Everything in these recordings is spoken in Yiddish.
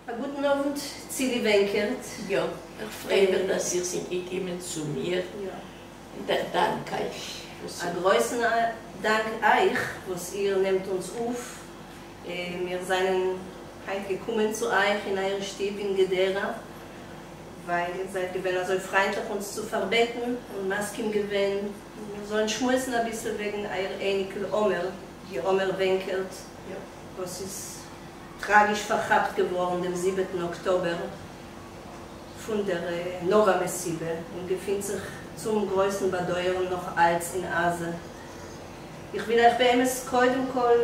א גוטן אוונט, צילי ווענקערט. יא, איך פריי מיך דאס איר זענט געקומען צו מיר, און איך דאנק אייך. א גרויסן דאנק אייך וואס איר נעמט אונז אויף. מיר זענען היינט געקומען צו אייך אין אייער שטוב אין גדרה, ווייל איר זייט געווען אזוי פריינטליך אונז צו פארבעטן און מסכים געווען מיר זאלן שמועסן אביסל וועגן אייער אייניקל עומר, עומר ווענקערט, וואס איז טראגיש פארכאפט געווארן דעם זיבעטן אקטאבער פון דער נאווא מסיבה און געפינט זיך צום גרויסן באדויערן נאך אלץ אין עזה. איך וויל אייך באמת קודם כל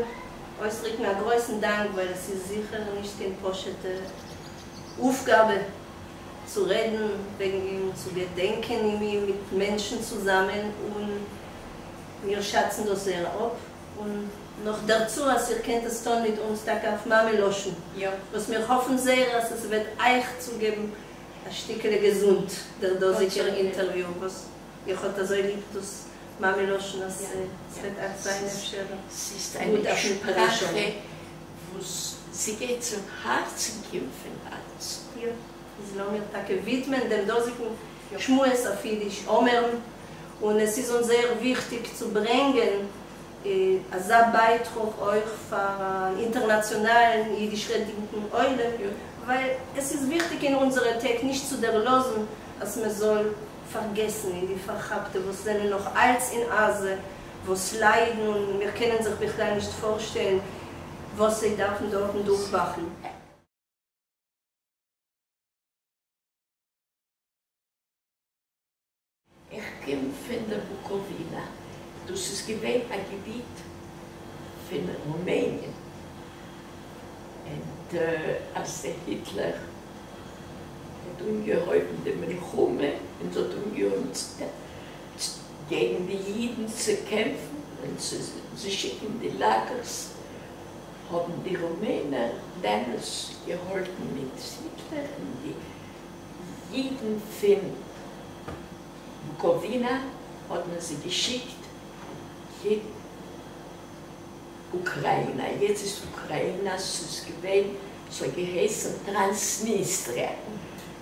אויסדריקן א גרויסן דאנק ווייל עס איז זיכער נישט קיין פשוט'ע אויפגאבע צו רעדן וועגן אים, צו געדענקען אים מיט מענטשן צוזאמען, און מיר שאצן דאס זייער אפ. און נאך דערצו אז איר קענט עס טון מיט אונז טאקע אויף מאמע לשון, וואס מיר האפן זייער אז עס וועט אייך צוגעבן א שטיקעלע געזונט דער דאזיגער אינטערוויו, וואס איר האט אזוי ליב דאס מאמע לשון אז עס וועט אייך זיין אפשר ס'איז גוט אַ אויפן פרישונג. שפראך וואס זי גייט צום הארצן, קומט פון הארצן. יא, איז לאמיר טאקע ווידמען דעם דאזיגן שמועס אויף אידיש עומר'ן, און עס איז אונז זייער וויכטיג צו ברענגען אזא בייטראג אויך פאר אן אינטערנאציאנאלן אידיש-רעדנדן עולם, ווייל עס איז וויכטיג אין אונזערע טעג נישט צו דערלאזן אז מען זאל פארגעסן אין די פארכאפטע וואס זענען נאך אלץ אין עזה, וואס ליידן און מיר קענען זיך בכלל נישט פארשטעלן וואס זיי דארפן דארטן דורכמאכן. איך קום פון דער בוקאווינא, דאס איז געווען א געביט פון רומעניע, און אז דער היטלער האט אנגעהויבן די מלחמה און האט אנגעהויבן קעגן די אידן צו קעמפן און צו זיי שיקן אין די לאגערס, האבן די רומענער דעמאלס געהאלטן מיט היטלער און די אידן פון בוקאווינא האט מען זיי געשיקט קיין אוקראינא, יעצט איז אוקראינא, ס'איז געווען, ס'האט געהייסן טראנסניסטריע,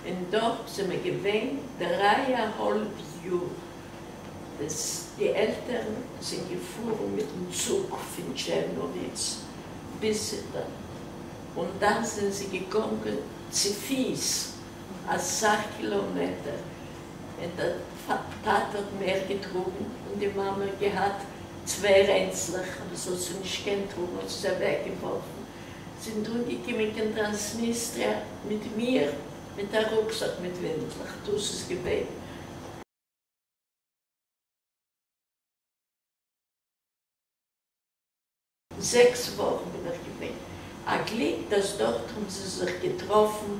און דארט זעמער געווען דריי א האלב יאר, די עלטערן זענען געפארן מיטן צוג פון טשערנאוויץ ביז און דאן זענען זיי געגאנגען צופיס אסאך קילאמעטער, און דער טאטע האט מער געטראגן און די מאמע האט געהאט צוויי רענצלעך, אבער זי האט זיי נישט געקענט טראגן האט זי זיי אוועקגעווארפן, זענען אנגעקומען קיין טראנסניסטריע מיט מיר מיט א רוקזאק מיט ווינדלעך, דאס איז געווען. זעקס וואכן בין איך געווען. א גליק דאס דארט האבן זיי זיך געטראפן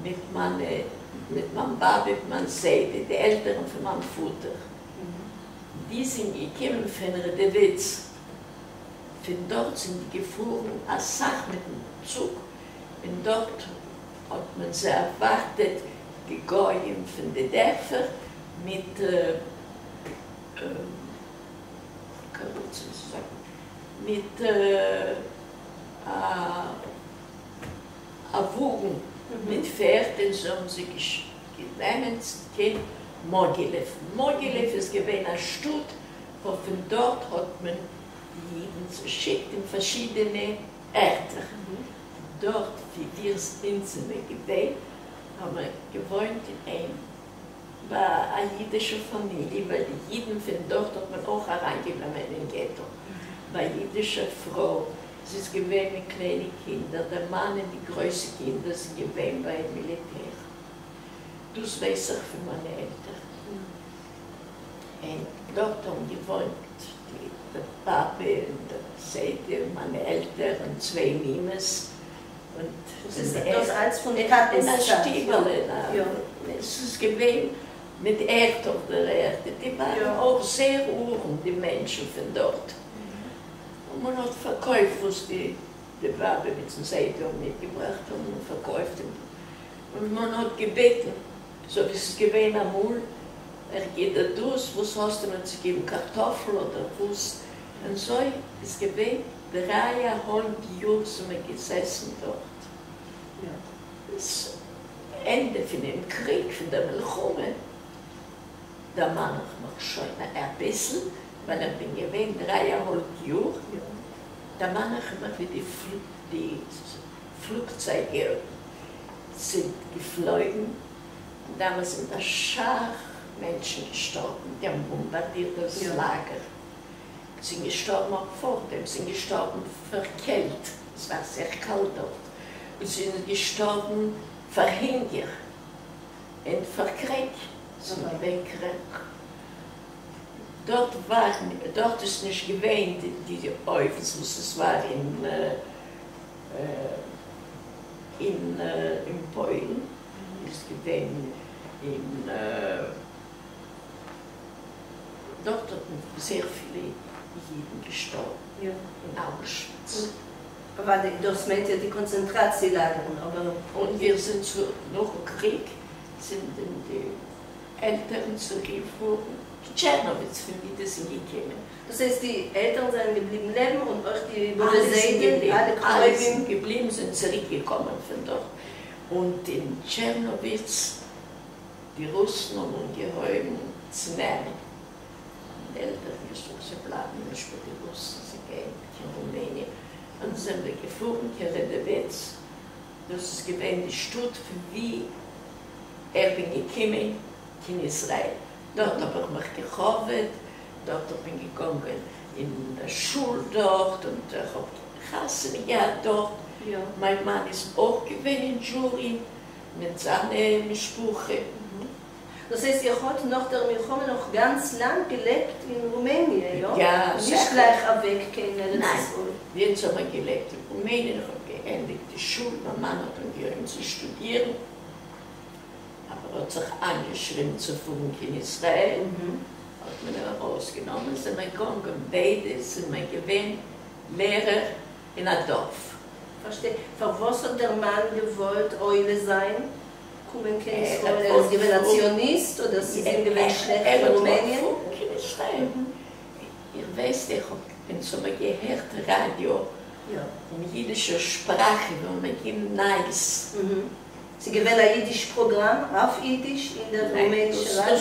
מיט מיינע, מיט מיין באבע מיט מיין זיידע, די עלטערן פון מיין פאטער. די זענען געקומען פון רעדעוויץ. פון דארט זענען די געפארן אסאך מיטן צוג, און דארט האט מען זיי ערווארטעט די גויים פון די דערפער מיט מיט א וואגן מיט פערד און זיי האבן זיי גענומען קיין מאגילעוו. מאגילעוו איז געווען א שטאט וואו פון דארט האט מען די אידן צעשיקט אין פארשידענע ערטער. דארט ווי מיר זענען געווען האבן מיר געוואוינט אין איין ביי א אידישע פאמיליע, ווייל די אידן פון דארט האט מען אויך אריינגענומען אין געטא, ביי א אידישע פרוי, זי איז געווען מיט קליינע קינדער, דער מאן און די גרויסע קינדער זענען געווען ביי מיליטער, דאס ווייס איך פון מיינע עלטערן, און דארט האבן געוואוינט די באבע און דער זיידע און מיינע עלטערן, צוויי מומעס. דאס איז דאס אלץ פון טאטנ'ס אין א צייט? שטיבעלע, אין א, עס איז געווען מיט ערד אויף דער ערד, די ווארן אויך זייער ארעם די מענטשן פון דארט, און מען האט פארקויפט וואס די די באבע מיטן זיידע האבן מיטגעבראכט האבן מען פארקויפט, און מען האט געבעטן אזוי ווי עס איז געווען אמאל, איך גיב דיר דאס, וואס האסטו מיר צו געבן, קארטאפל אדער וואס, און אזוי איז געווען דריי א האלב יאר זעמער געזעסן דארט. דאס ענדע פונעם קריג, פון דער מלחמה, דערמאן איך מיך שוין אביסל, ווייל איך בין געווען דריי א האלב יאר, דערמאן איך מיך ווי די פלוגצייגער זענען געפלויגן, און דאמאלס זענען א סך מענטשן געשטארבן, די האבן באמבארדירט דאס לאגער, זענען געשטארבן אויך פארדעם, זענען געשטארבן פאר קעלט, עס וואר זייער קאלט דארט, און זענען געשטארבן פאר הונגער און פאר קרענק, זענען געווען קראנק. דארט וואר, דארט איז נישט געווען די אויוונס וואס עס וואר אין אין אין פוילן, איז געווען אין דארט האט מען זייער פילע אידן געשטארבן אין אוישוויץ. אוודאי, דאס מיינט איר די קאנצענטראציע לאגערן, אבער. און מיר זענען צו נאכן קריג זענען די עלטערן צוריקגעפארן קיין טשערנאוויץ פון ווי די זענען געקומען. דאס הייסט די עלטערן זענען געבליבן לעבן און אויך די באבע זיידע, אלע קרובים? אלע זענען געבליבן, זענען צוריק געקומען פון דארט, און אין טשערנאוויץ די רוסן האבן אנגעהויבן צו נעמען, האבן די עלטערן געזאגט זיי בלייבן נישט ביי די רוסן, זיי גייען קיין רומעניע, און זענען מיר געפארן קיין רעדעוויץ, דאס איז געווען די שטאט פון ווי איך בין געקומען קיין ישראל, דארט האב איך מיך געכאוועט, דארט האב בין געגאנגען אין דער שול דארט, און איך האב חתונה געהאט דארט, מיין מאן איז אויך געווען אין דזשורי מיט זיינע משפחה. דאס הייסט איר האט נאך דער מלחמה נאך גאנץ לאנג געלעבט אין רומעניע, יא? יא, זיכער. נישט גלייך אוועק קיין ארץ ישראל? ניין, אונז האבן געלעבט אין רומעניע, איך האב געענדיגט די שול, מיין מאן האט אנגעהויבן צו שטודירן, אבער האט זיך איינגעשריבן צו פארן קיין ישראל, האט מען אים ארויסגענומען, זענען מיר געגאנגען ביידע, זענען מיר געווען לערער אין א דארף. פארשטיי, פארוואס האט דער מאן געוואלט עולה זיין, קומען קיין ישראל? ער איז געווען א ציוניסט אדער ס'איז אים געווען שלעכט אין רומעניע? ער האט געוואלט פארן קיין ישראל. איר ווייסט, איך האב אונז האבן געהערט ראדיא אין אידישער שפראך ווען מען גיבן נייעס. ס'איז געווען א אידיש פראגראם אויף אידיש אין דער רומענישער ראדיא?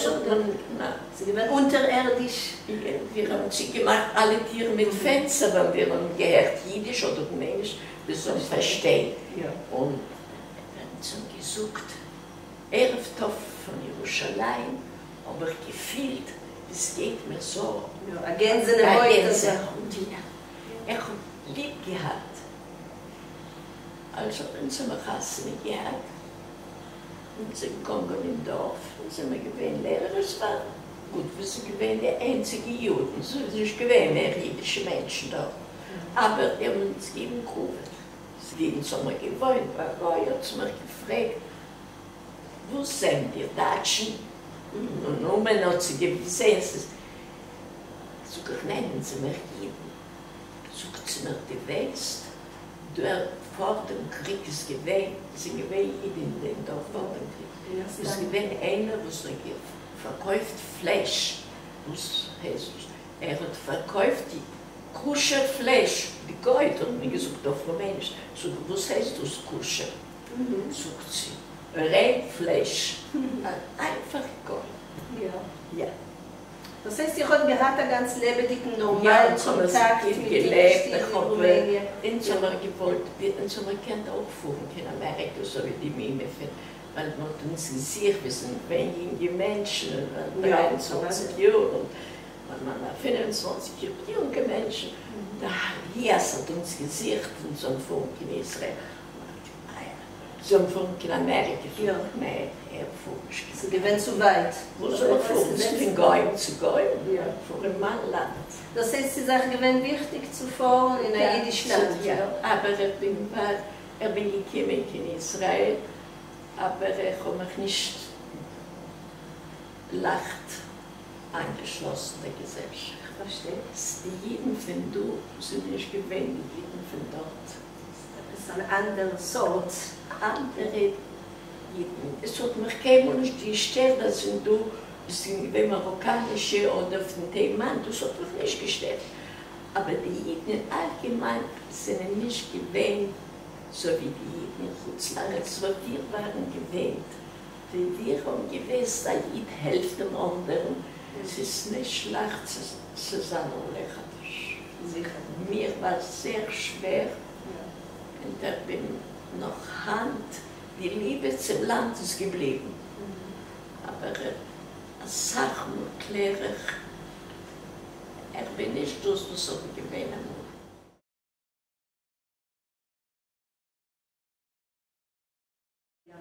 ס'איז געווען אונטערערדיש? מיר האבן צוגעמאכט אלע טירן מיט פענסטער ווען מיר האבן געהערט אידיש אדער רומעניש מיר זאלן פארשטיין. און אונז האבן געזאגט ערב טוב פון ירושלים האב איך געפילט ווי ס'גייט מיר זא. א גענזענע הויט אזא. איך האב ליב געהאט. אלזא אונז האמיר חתונה געהאט און זענען געגאנגען אין דארף און זעמיר געווען לערער עס וואר גוט ווי ס'איז געווען די איינציגע יודן ס'איז נישט געווען מער אידישע מענטשן דארט אבער די האבן אונז געגעבן כבוד ווי אונז האמיר געוואוינט ביי א גוי האט זי מיך געפרעגט וואס זענט איר דייטשן נו נו מען האט זי געזעהן ס'איז זאג איך ניין אונז זעמיר אידן זאגט זי מיר די ווייסט דער פאר דעם קריג איז געווען, ס'איז געווען אידן אין דעם דארף פאר דעם קריג, איז געווען איינער וואס האט פארקויפט פלייש, וואס הייסט דאס, ער האט פארקויפט די כשר פלייש, די גוי האט מיר געזאגט אויף רומעניש, זאג איך וואס הייסט דאס כשר, זאגט זי ריין פלייש, א איינפאכע גוי. יא. דאס הייסט איר האט געהאט א גאנץ לעבעדיגן נארמאלן קאנטאקט מיט די שטוב אין רומעניע? אונז האמער געוואלט, אונז האמער געקענט אויך פארן קיין אמעריקע אזוי ווי די מומע פון, ווייל מען האט אונז געזוכט, מיר זענען געווען יונגע מענטשן, 23 יאר און מיין מאן 25 יאר, יונגע מענטשן, די היאס האט אונז געזוכט אונז זאלן פארן קיין ישראל, זאל פארן קיין אמעריקע זאג איך נע ער פארט נישט קיין. ס'איז געווען צו ווייט. וואס זאל איך פארן פון גוים צו גוים? איך פאר אין מיין לאנד. דאס הייסט ס'איז אייך געווען וויכטיג צו פארן אין א אידיש לאנד? יא, אבער איך בין וואר איך בין געקומען קיין ישראל אבער איך האב מיך נישט לייכט איינגעשלאסן דער געזעלשאפט. איך פארשטיי. די אידן פון דא זענען נישט געווען די אידן פון דארט. עפעס אן אנדערע סארט. אנדערע אידן. עס האט מיך קיינמאל נישט געשטערט אז זענען דא זענען געווען מאראקאנישע אדער פון תימן, דאס האט מיך נישט געשטערט, אבער די אידן אין אלגעמיין זענען נישט געווען אזוי ווי די אידן אין חוץ לארץ וואס מיר ווארן געוואינט, ווי מיר האבן געוויסט א איד העלפט דעם אנדערן, ס'איז נישט לייכט צו זיין עולה חדש. זיכער. מיר וואר זעהר שווער, און איך בין נאך היינט, די ליבע צום לאנד איז געבליבן, אבער אסאך מאל קלער איך, איך בין נישט דאס וואס איך בין געווען אמאל.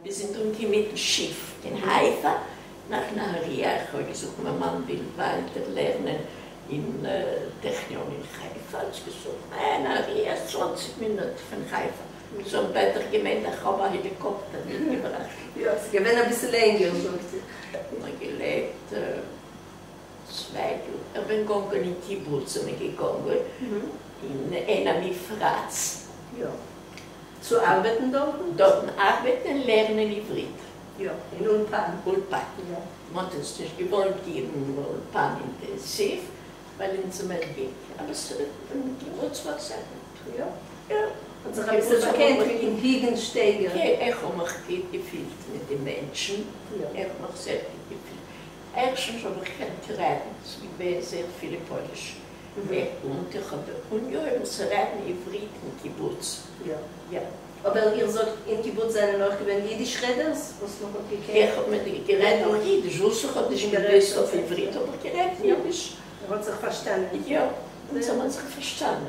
מיר זענען אנגעקומען מיטן שיף אין חיפה נאך נהריה, איך האב געזאגט מיין מאן וויל ווייטער לערנען אין טעכניון אין חיפה, האט זי געזאגט ניין נהריה איז 20 מינוט פון חיפה, זיי האבן בטח געמיינט איך האב א העליקאפטער מיטגעבראכט. יא, ס'איז געווען אביסל לענגער זאגט איר. מיר געלעבט 2 יאר, איך בין געגאנגען אין קיבוץ, זענען געגאנגען אין עין המפרץ. יא. צו ארבעטן דארטן? דארטן ארבעטן און לערנען עברית. יא, אין אולפן. אולפן. יא. מ'האט אונז נישט געוואלט געבן אולפן אינטענסיוו, ווייל אונז זעמיר יונג. אבער אין קיבוץ וואר זייער גוט. יא. יא. האט זיך אביסל באקענט מיטן היגן שטייגער. יא, איך האב מיך גוט געפילט מיט די מענטשן. יא. איך האב מיך זייער גוט געפילט. ערשטנס האב איך געקענט רעדן, ס'איז געווען זייער פילע פוילישע. און איך האב אנגעהויבן צו רעדן עברית אין קיבוץ. יא. יא. אבער איר זאגט אין קיבוץ זענען אויך געווען אידיש רעדערס וואס מען האט געקענט? איך האב מיט זיי גערעדט אויך אידיש, וואס איך האב נישט געוואוסט אויף עברית האב איך גערעדט אידיש. מען האט זיך פארשטאנען. יא, אונז האבן זיך פארשטאנען.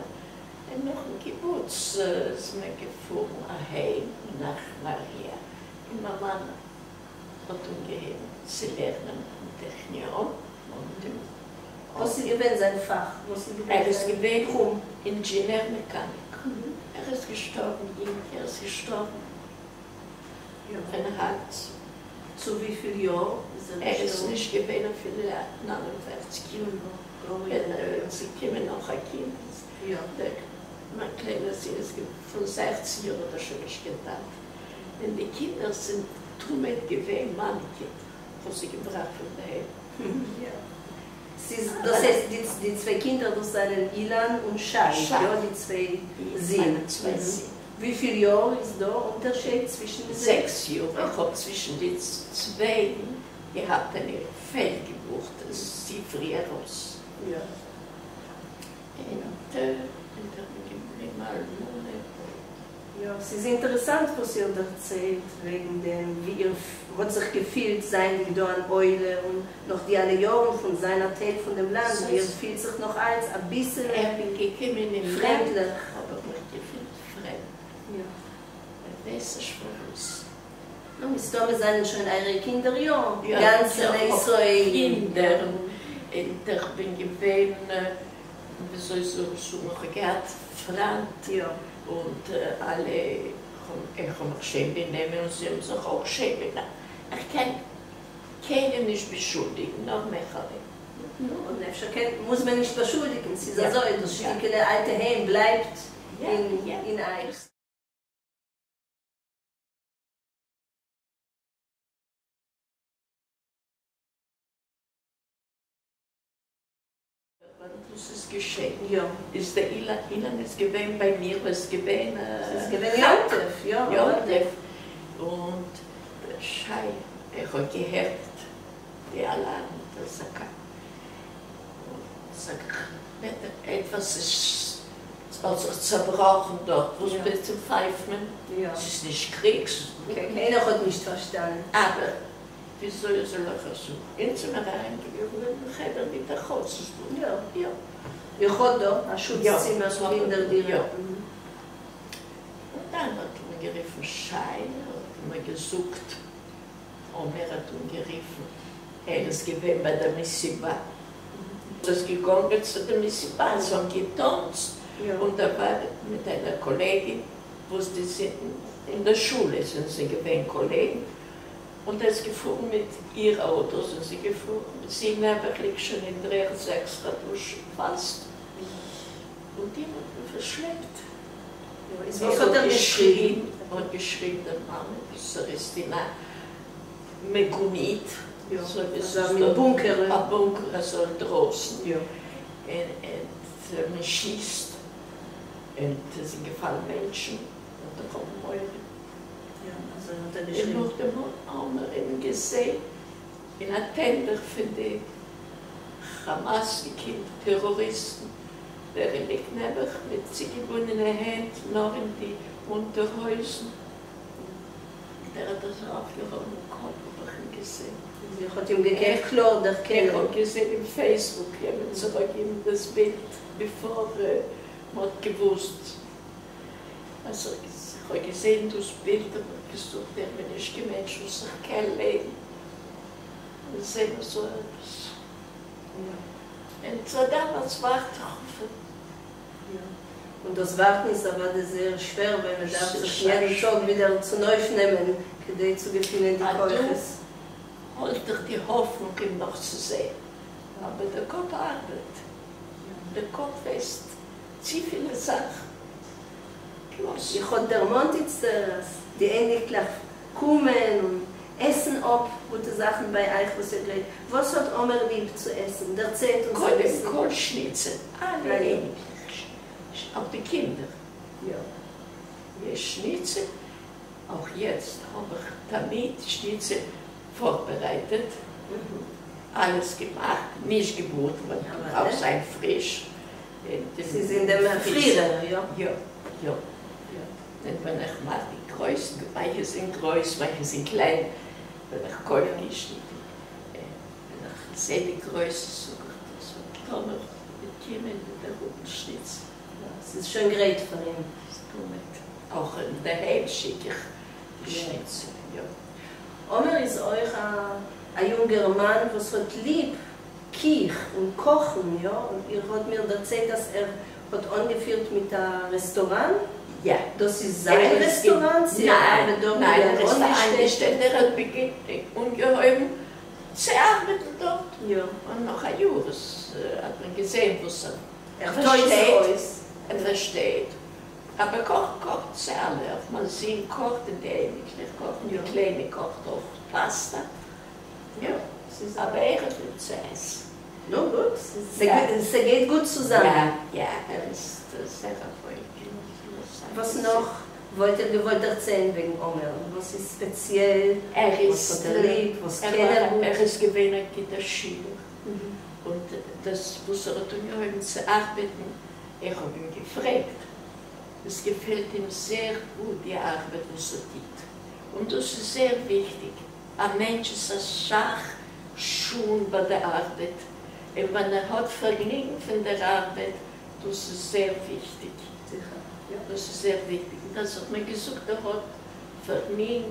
און נאכן קיבוץ איז מען געפארן אהיים נאך נהריה, און מיין מאן האט אנגעהויבן צו לערנען אין טעכניון. וואס איז געווען זיין פאך? וואס איז געווען ער איז זיין געווען תחום? אינדזשינער מעכאניק. ער איז געשטארבן יונג, ער איז געשטארבן פון הארץ. צו וויפיל יאר איז ער ער איז געשטארבן? נישט געווען אפילו 49 יאר. ווען עס איז געקומען נאך א קינד, דער מיין קליינער זון איז פון 16 יאר האט ער שוין נישט געטאנצט. און די קינדער זענען תמיד געווען מיינע קינדער, איך האב זיי געבראכט פון דערהיים. יא. ס'איז, דאס הייסט די די צוויי קינדער דאס זענען אילן און שי, יא? די צוויי זין. מיינע צוויי זין. וויפיל יאר איז דא אונטערשייד צווישן זיי? 6 יאר. איך האב צווישן די צוויי געהאט eine פעלגעבורט, זי פריער ארויס. און און איך בין געבליבן אלמנה. יא, ס'איז אינטערעסאנט וואס איר דערציילט וועגן דעם ווי איר האט זיך געפילט זייענדיג דא אן עולה און נאך די אלע יארן פון זיין א טייל פון דעם לאנד, ווי איר פילט זיך נאך אלץ אביסעלע איך בין געקומען אין לאנד, פרעמדליך. האב איך מיך געפילט פרעמד. איך ווייס נישט פארוואס. נו, מסתמא זענען שוין אייערע קינדער יא יא, גאנצענע איך האב ישראלים. קינדער און איך בין געווען, וויאזוי זאל איך זאגן, איך האב געהאט פריינט און אלע, איך האב מיך שיין באנומען און זיי האבן זיך אויך שיין באנומען. איך קען קיינעם נישט באשולדיגן, נאר מיך אליין. נו, און אפשר קען, מוז מען נישט באשולדיגן, ס'איז אזוי, דאס שטיקעלע אלטע היים בלייבט אין אייך. ווען דאס איז געשען, איז דער אילן, אילן איז געווען ביי מיר, וואס איז געווען ס'איז געווען יום טוב, יא. יום טוב, און דער שי, איך האב געהערט די אלארם, די אזעקה, און זאג איך, עטוואס איז, האט זיך צעבראכן דארט, וואס בעצם פייפט מען? ס'איז נישט קריג, ס'איז קיינער האט נישט פארשטאנען. אבער וויאזוי זאל איך עס זאגן? אונז זעמיר אריינגעגאנגען אין חדר מיט א חוץ. יא. איר האט דא א שוץ צימער אין דער דירה. יא. און דאן האט מען גערופן שי, האט מען געזאגט, עומר האט אנגערופן, ער איז געווען ביי דער מסיבה. ער איז געגאנגען צו דער מסיבה, זיי האבן געטאנצט, און ער וואר מיט איינער קאלעגין, וואס די זענען אין דער שולע זענען זיי געווען קאלעגן, און ער איז געפארן מיט איר אויטא זענען זיי געפארן, זי נעבעך ליגט שוין אין דר'ערד 6 חדשים פאסט, און אים האט מען פארשלעפט. איז וואס האט ער געשריגן? ער האט געשריגן דער מאמע וואס ער איז אין א מיגונית, אזוי ווי עס איז מין בונקער, א בונקער אזוי אינדרויסן, און מען שיסט, און עס זענען געפאלן מענטשן. און איך האב מורא. יא, אזוי האט ער און געשריבן. נאכדעם האמער אים געזען אין א טענדער פון די כאמאסניקעס טעראריסטן, ווער ער ליגט נעבעך מיט צוגעבונדענע הענט נאר אין די אונטערהויזן, און ער האט אזוי אויפגעהויבן דעם קאפ האב איך אים געזען. איר האט אים געקענט קלאר דערקענען? איך האב געזען אין Facebook יעמעצער האט געגעבן דאס בילד before מ'האט געוואוסט. אז איך האב געזען דאס בילד האב איך געזאגט איך בין נישט קיין מענטש וואס איך קען לעבן און זען אזוי עפעס. און זייט דעמאלטס ווארט איך אויף אים. און דאס ווארטן איז אוודאי זייער שווער ווייל מען דארף זיך יעדן טאג ווידער צונויפנעמען כדי צו געפינען די אה, דא כוחות. האלט איך די האפנונג אים נאך צו זען. אבער דער קאפ ארבעט. דער קאפ ווייסט צופיל זאכן. פלוס. איר האט דערמאנט איצטער אז די אייניקלעך קומען און עסן אפ גוטע זאכן ביי אייך וואס איר גרייט. וואס האט עומר ליב צו עסן? דערציילט אונז קודם אביסל. כל שניצל. אלע אייניקלעך. אויך די קינדער. יש שניצל. אויך יעצט האב איך תמיד שניצל פארבערייטעט. אלעס געמאכט, נישט געבראטן, ווייל דארף זיין פריש. ס'איז אין דעם פרירער, יא? יא, יא. און ווען איך מאך די גרויסן, מאנכע זענען גרויס, מאנכע זענען קליין, ווען איך קויף די שניטל, ווען איך זע די גרויסע, זאג איך דאס וועט טאמער וועט קומען וועט ער האבן שניצל. יא, ס'איז שוין גרייט פאר אים. ס'קומט. אויך אינדערהיים שיק איך די שניצל, יא. עומר איז אויך א יונגערמאן וואס האט ליב קיך און קאכן, יא? און איר האט מיר דערציילט אז ער האט אנגעפירט מיט א רעסטוראן? יא. דאס איז זיין רעסטוראן? צו ער ארבעט דארט ווי ניין, אן ער איז א אנגעשטעלטער? איינגעשטעלטער, ער האט אנגעהויבן צו ארבעטן דארט, און נאך א יאר איז האט מען געזען וואס ער פארשטייט, ער פארשטייט, אבער קאכן קאכן זיי אלע, אויך מיין זון קאכט און די אייניקלעך קאכן, די קליינע קאכט אויך פאסטא, יא, אבער ער האט ליב צו עסן. נו גוט, ס'גייט גוט צוזאמען. יא, יא, ער איז זייער א וואויל קינד. וואס נאך וואלט איר געוואלט דערציילן וועגן עומר? וואס איז ספעציעל? וואס האט ער ליב? וואס קען ער גוט? ער איז געווען א גוטער שילער, און דאס וואס ער האט אנגעהויבן צו ארבעטן, איך האב אים געפרעגט, עס געפעלט אים זייער גוט די ארבעט וואס ער טוט, און דאס איז זייער וויכטיג, א מענטש איז אסאך שעה'ן ביי די ארבעט, און ווען ער האט פארגעניגן פון דער ארבעט, דאס איז זייער וויכטיג. זיכער, יא. דאס איז זייער וויכטיג, און דאס האט מיר געזאגט, ער האט פארגעניגן,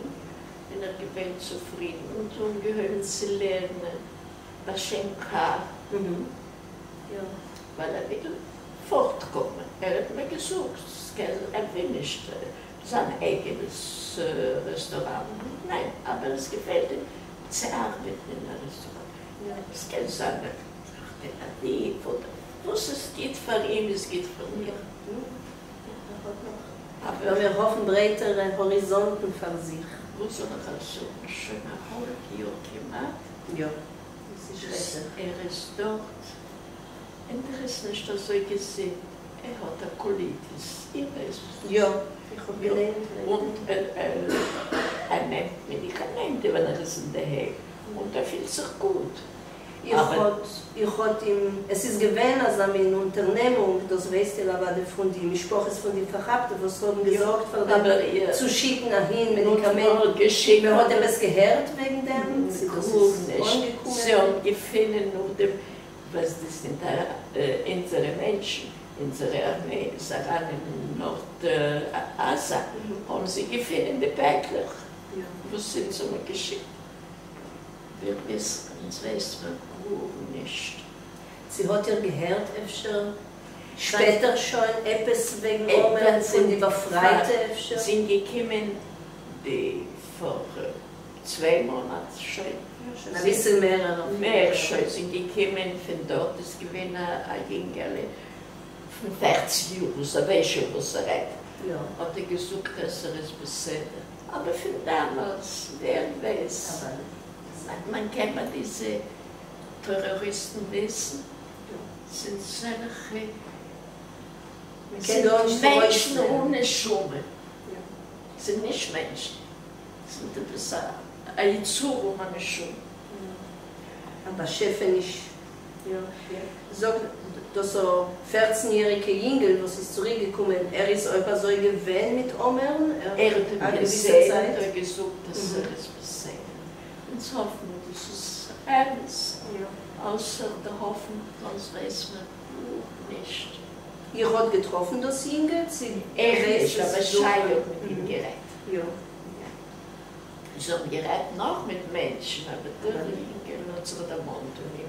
און ער איז געווען צופרידן, און אנגעהויבן צו לערנען ביי שנקר, ווייל ער וויל פארטקומען. ער האט מיר געזאגט, ער וויל נישט זיין אייגענעס רעסטוראנט, ניין, אבער עס געפעלט אים צו ארבעטן אין א רעסטוראנט. עס קען זיין ער וועט נאך תל אביב אדער וואס עס גוט פאר אים איז גוט פאר מיר. אבער מיר האפן ברייטערע האריזאנטן פאר זיך. וואס זאל איך אייך זאגן, שוין א האלב יאר כמעט. יא, עס איז שרעקליך. ער איז דארט און ער איז נישט אזוי געזונט, ער האט א קאליטיס, איר ווייסט וואס דאס יא, איך האב געליינט וועגן. און ער נעמט מעדיקאמענטן ווען ער איז אינדערהיים, און ער פילט זיך גוט. איר האט, איר האט אים, עס איז געווען אזא מין אונטערנעמונג, דאס ווייסט איר אוודאי פון די משפחות פון די פארכאפטע וואס האבן געזארגט פאר דעם צו שיקן אהין מעדיקאמענטן, מען האט עפעס געהערט וועגן דעם? צו דאס איז אנגעקומען? זיי האבן געפונען נאכדעם וואס די זענט אונזערע מענטשן, אונזערע ארמעי איז אריין אין נארט עזה, האבן זיי געפונען די פעקלעך וואס אונז האבן געשיקט. מיר וויסן, אונז ווייסט מען גארנישט. צו האט איר געהערט אפשר שפעטער שוין עפעס וועגן עומר פון די באפרייטע אפשר? זענען געקומען די פאר צוויי מאנאט שוין. שוין אביסל מערער אפילו. מער שוין זענען געקומען פון דארט איז געווען א יונגעלע פון פערצן יאר וואס ער ווייסט שוין וואס ער רעדט האט ער געזאגט אז ער איז בסדר אבער פון דאמאלס ווער ווייס מען קען ביי דיזע טעראריסטן וויסן זענען זעלכע מענטשן אן נשמה. ס'איז נישט מענטשן, ס'איז עפעס א יצור המשונה. א באשעפעניש. יא. זאג, דאס 14 יעריגע יונגל וואס איז צוריק געקומען, ער איז אויב אזוי געווען מיט עומר'ן? ער האט אים געזען און ער האט געזאגט אז ער איז בסדר. אונז האפן דאס איז אמת. אויסער די האפן אונז ווייס מען גארנישט. איר האט געטראפן דאס יונגל? צו איך נישט, אבער שי האט מיט אים גערעדט. זיי האבן גערעדט נאך מיט מענטשן, אבער דער יונגל האט זיך דערמאנט אן אים.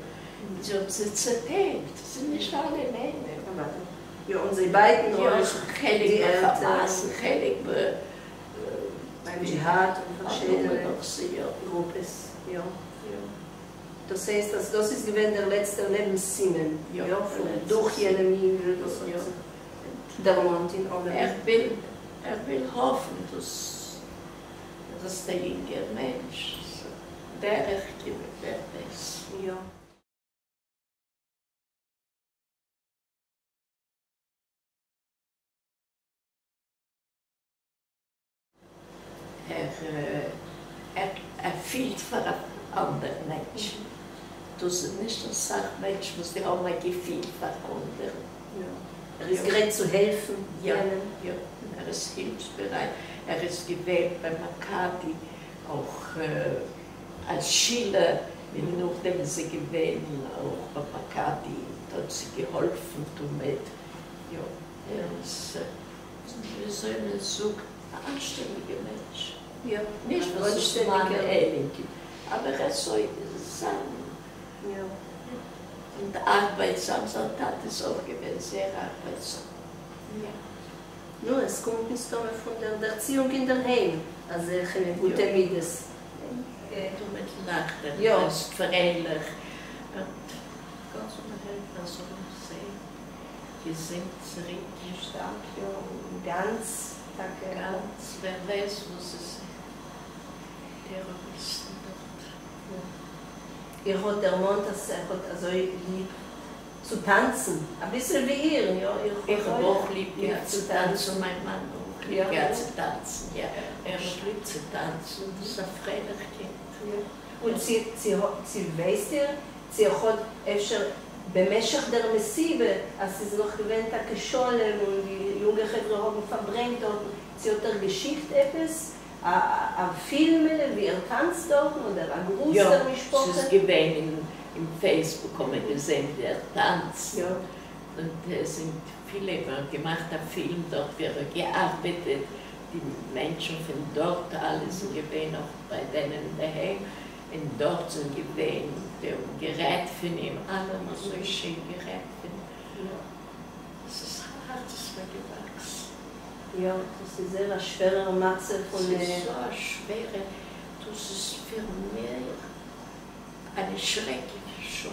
זיי האבן זיך צעטיילט, עס איז נישט אלע אינאיינעם. יא, און זיי בייטן אויך חלק די ביי עלטערן. חאמאס און חלק ביי ביים דזשיהאד און פארשידענע גרופעס. יא. דאס הייסט אז דאס איז געווען דער לעצטער לעבנס סימן, יא, פון דורך יענעם יונגל וואס האט זיך דערמאנט אין עומר. ער וויל, ער וויל האפן דאס דאס דער יונגער מענטש דרך קומען ווער ווייס. יא. ער ער פילט פאר א אנדער מענטש. דאס איז נישט אסאך מענטשן וואס די האבן א געפיל פאר אנדערע. יא. ער איז גרייט צו העלפן יענעם. יא, ער איז הילפסבערייט. ער איז געווען ביי מכבי אויך אלס שילער, און נאכדעם איז ער געווען אויך ביי מכבי און האט זיי געהאלפן תמיד. יא, ער איז, וויאזוי מען זאגט, א אנשטענדיגער מענטש. נישט וואס איז מיין עלינקע, אבער אזוי זיין. און ארבייטסאם, זיין טאטע איז אויך געווען זייער ארבייטסאם. יא. נו, עס קומט מסתמא פון דער ערציאונג אינדערהיים, אזעלכע גוטע מידות. תמיד לאכט ער, ער איז פרייליך, און גאט זאל אים העלפן ער זאל אים זען געזונט צוריק. שטארק, יא, און גאנץ טאקע. גאנץ, ווער ווייסט וואס עס טעראריסטן דארט. איר האט דערמאנט אז ער האט אזוי ליב צו טאנצן, אביסל ווי איר, יא? איר האט איך האב אויך ליב געהאט צו טאנצן, מיין מאן אויך ליב געהאט צו טאנצן, יא, ער האט ליב צו טאנצן, דאס איז א פרייליך קינד. און צו ווייסט איר צו ער האט אפשר במשך דער מסיבה, אז ס'איז נאך געווען טאקע שלום און די יונגע חברה האבן פארברענגט דארטן, צו האט ער געשיקט עפעס א פילמעלע ווי ער טאנצט דארטן אדער א גרוס דער משפחה? יא, ס'איז געווען אין פעיסבוק האט מען געזען ווי ער טאנצט, און עס זענען פילע, מען האט געמאכט א פילם דארט ווי ער האט געארבעטעט, די מענטשן פון דארט אלע זענען געווען נאך ביי דענען אינדערהיים, און דארט זענען געווען, די האבן גערעדט פון אים, אלע האבן אזוי שיין גערעדט פון אים, עס איז הארץ איז מיר געוואקסן. יא, דאס איז זייער א שווערער מצב פון. ס'איז אזא שווערע, דאס איז פאר מיר א שרעקליכע שעה,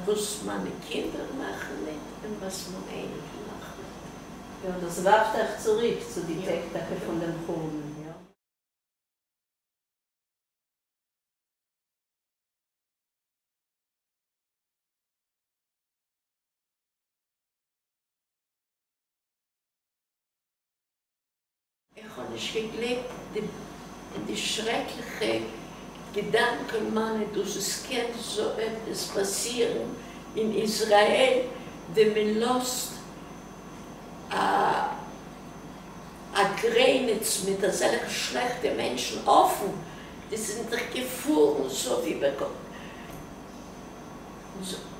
וואס מיינע קינדער מאכן מיט און וואס מיין אייניקל מאכט מיט. יא, דאס ווארפט אייך צוריק צו די טעג טאקע פון דעם חורבן, יא? איך האב נישט געגלייבט אין די שרעקליכע געדאנקען מיינע דאס עס קען אזוי עפעס פאסירן אין איזראעל ווען מען לאזט א א גרעניץ מיט אזעלכע שלעכטע מענטשן אפן, די זענען דאך געפארן אזוי ווי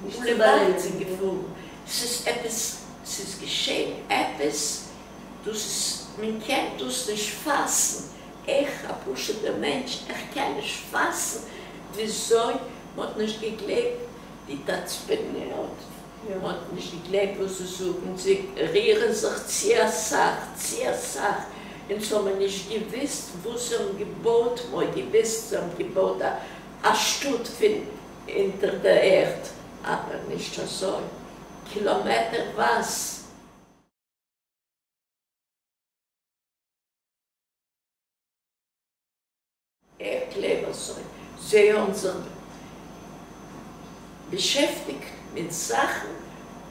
בולעווארד זענען געפארן, ס'איז עפעס, ס'איז געשען עפעס, דאס איז, מען קען דאס נישט פאסן, איך א פשוט'ער מענטש, איך קען נישט פאסן וויאזוי מען האט נישט געגלייבט די תצפניות, מען האט נישט געגלייבט וואס זיי זאגן, זיי רירן זיך צו אסאך, צו אסאך, אונז האבן נישט געוויסט וואס זיי האבן געבויט, מען האט געוויסט זיי האבן געבויט א שטאט פון אונטער דער ערד, אבער נישט אזוי קילאמעטערווייז. איך גלייב אזוי, זיי האבן זיך באשעפטיגט מיט זאכן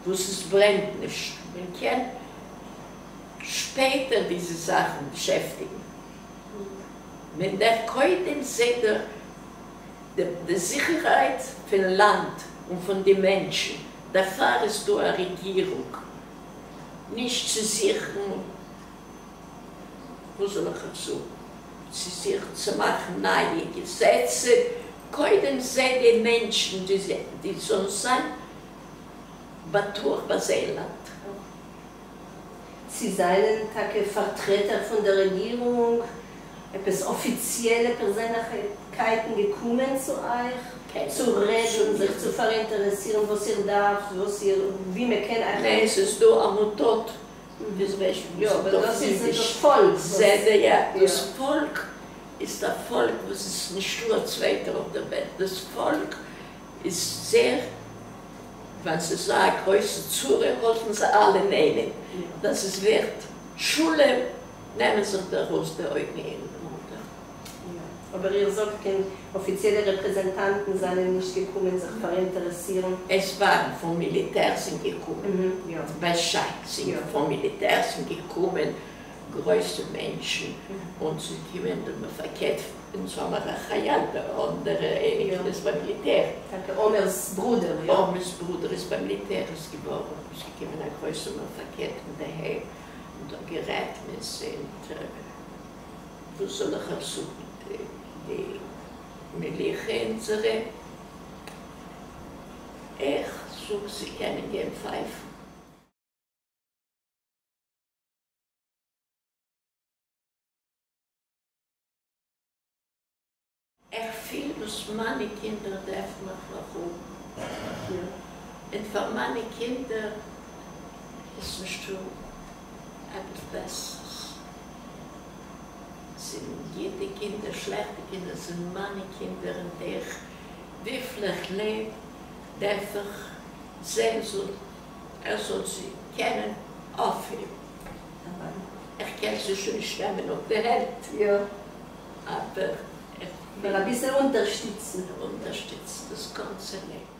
וואס עס ברענט נישט, מען קען שפעטער דיזע זאכן באשעפטיגן. מען דארף קודם זען די זיכערהייט פון לאנד און פון די מענטשן, דערפאר איז דא א רעגירונג, נישט צו זוכן, וואס זאל איך אייך זאגן, צו זוכן צו מאכן נייע געזעצן, קודם זע די מענטשן די זאלן זיין בטוח ביי זייער לאנד. צי זענען טאקע פארטרעטער פון דער רעגירונג, עפעס אפיציעלע פערזענליכקייטן געקומען צו אייך צו רעדן, זיך צו פאראינטערעסירן וואס איר דארפט, וואס איר, ווי מען קען אייך ניין, העלפן? ס'איז דא עמותות וואס ווייסט יא, וואס אבער אויף דאס איז דאס אידיש פאלק וואס, זע יא, יא. דאס פאלק איז דער פאלק וואס איז נישטא א צווייטער אויף דער וועלט, דאס פאלק איז זעהר ווען ס'איז א גרויסע צרה האלפן זיי אלע אינאיינעם, ווען ס'איז ווערט שלום נעמען זיך ארויס די אויגן איינער דעם אנדערן. יא, אבער איר זאגט קיין אפיציעלע רעפרעזענטאנטן זענען נישט געקומען זיך פאראינטערעסירן. עס ווארן פון מיליטער זענען געקומען, באשייד זענען פון מיליטער זענען געקומען גרויסע מענטשן און ס'איז געווען דער מפקד אונז האמער א חייל דער אנדערע אייניקל איז ביים מיליטער. טאקע עומר'ס ברודער, יא? עומר'ס ברודער איז ביים מיליטער איז געווארן, איז געקומען א גרויסער מפקד אין די היים און האט גערעדט מיט זיי און וואס זאל איך אייך זאגן די מלוכה אונזערע איך זאג זיי קענען גיין פייפן. איך פיל וואס מיינע קינדער דארפן מיך נאך האבן, און פאר מיינע קינדער איז נישטא עפעס בעסערס. זענען גוטע קינדער, שלעכטע קינדער, זענען מיינע קינדער, און איך, וויפיל איך לעב, דארף איך זען ער זאל זיי קענען אויפהייבן. איך קען זיי שוין נישט נעמען אויף די הענט, אבער איך וויל אביסל אונטערשטיצן. אונטערשטיצן דאס גאנצע לעבן.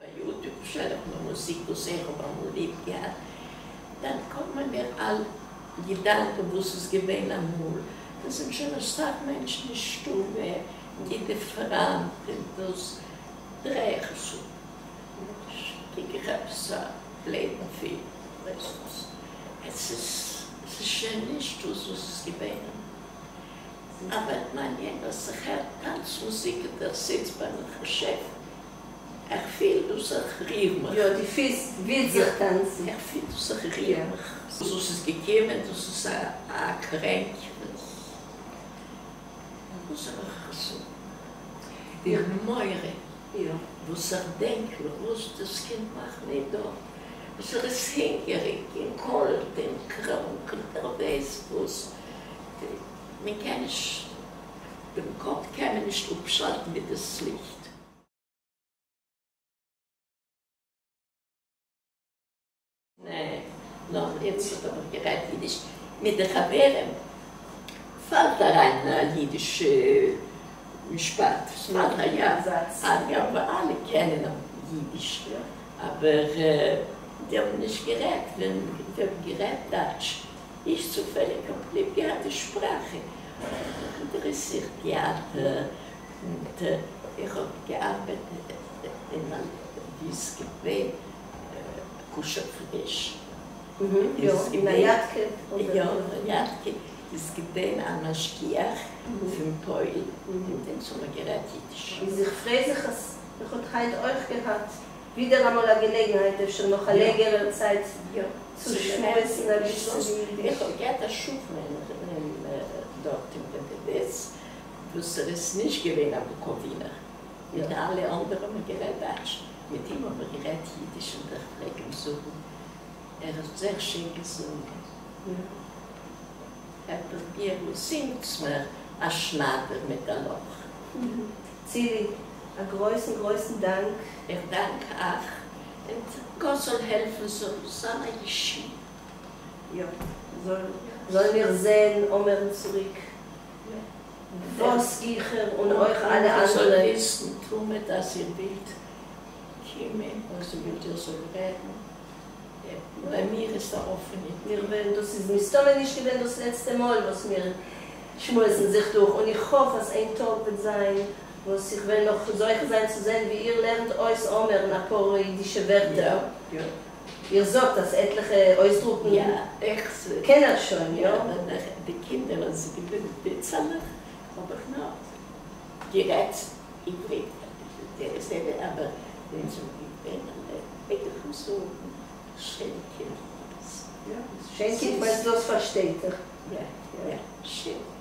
ביי YouTube שטעל איך מיר מוזיק וואס איך האב אמאל ליב געהאט, דאן קומען מיר אלע געדאנקען וואס איז געווען אמאל, דאס זענען שוין אסאך מענטשן נישטא מער, גוטע פריינט און דאס דריי איך עס אפ, קוק איך עפעס א בלעדן פילם, ווייסט וואס, עס איז שוין נישט דאס וואס איז געווען אמאל, אבער מעניין אז איך הער טאנץ מוזיק און איך זיץ ביים מחשב. איך פיל דאס איך ריר מיך. יא, די פיס וויל זיך טאנצן. איך פיל דאס איך ריר מיך. דאס איז געקומען, דאס איז א קרענק וואס וואס זאל איך זאגן, די מורא וואס איך דענק נאך וואס דאס קינד מאכט מיר דארט, וואס ער איז הונגעריג און קאלט און קראנק און דער ווייסט וואס, מען קען נישט, דעם קאפ קען מען נישט אפשאלטן מיט דאס ליכט. נע, נאר איצט האב איך גערעדט אידיש מיט די חברים, פאלט אריין א אידיש משפט, ס'פאלט א יא, אגב אלע קענען אידיש, אבער די האבן נישט גערעדט ווען זיי האבן גערעדט דייטש, איך צופעליג האב ליב געהאט די שפראך, האט מיך אינטערעסירט טעאטער, און איך האב געארבעט אין א ווי איז געווען כשר פריש איז געווען יא אין יאטקע איז געווען א משגיח פון פוילן מיט אונז האט מען גערעדט אידיש. איז איך פריי זיך אז איך האט היינט אויך געהאט ווידעראמאל א געלעגנהייט אפשר נאך א לענגערער צייט צו שמועסן אביסל אידיש. איך האב געהאט א שכן אין דארט אין בענדעוויץ וואס ער איז נישט געווען א בוקאווינער, מיט אלע אנדערע האט מען גערעדט דייטש, מיט אים האט מען גערעדט אידיש און איך פלעג אים זאגן, ער האט זייער שיין געזונגען, הערט מיר וואס זינגטס מיר א שניידער מיט א לאך. צילי, א גרויסן גרויסן דאנק. איך דאנק אייך, און גאט זאל העלפן ס'זאל זיין א ישועה. יא, זאלן מיר זען עומר'ן צוריק. וואס גיכער און אויך אלע איר זאלט אנדערע. וויסן תמיד אז איר ווילט קומען און ווילט איר זאלט רעדן, ביי מיר איז א אפענע מיר וועלן, דאס איז מסתמא נישט געווען דאס לעצטע מאל וואס מיר שמועסן זיך דורך, און איך האף אז איין טאג וועט זיין וואס איך וועל נאך זוכה זיין צו זען ווי איר לערנט אויס עומר'ן אפאר אידישע ווערטער. יא. איר זאגט אז עטליכע אויסדרוקן יא, איך קען ער שוין, יא? יא, די קינדער ווען זיי געווען פיצעלעך האב איך נאך גערעדט עברית, אבער ווען זיי געווען וויל איך זאגן, שיין קינד. שיין קינד מיינט דאס פארשטייט ער. יא, יא, שיין.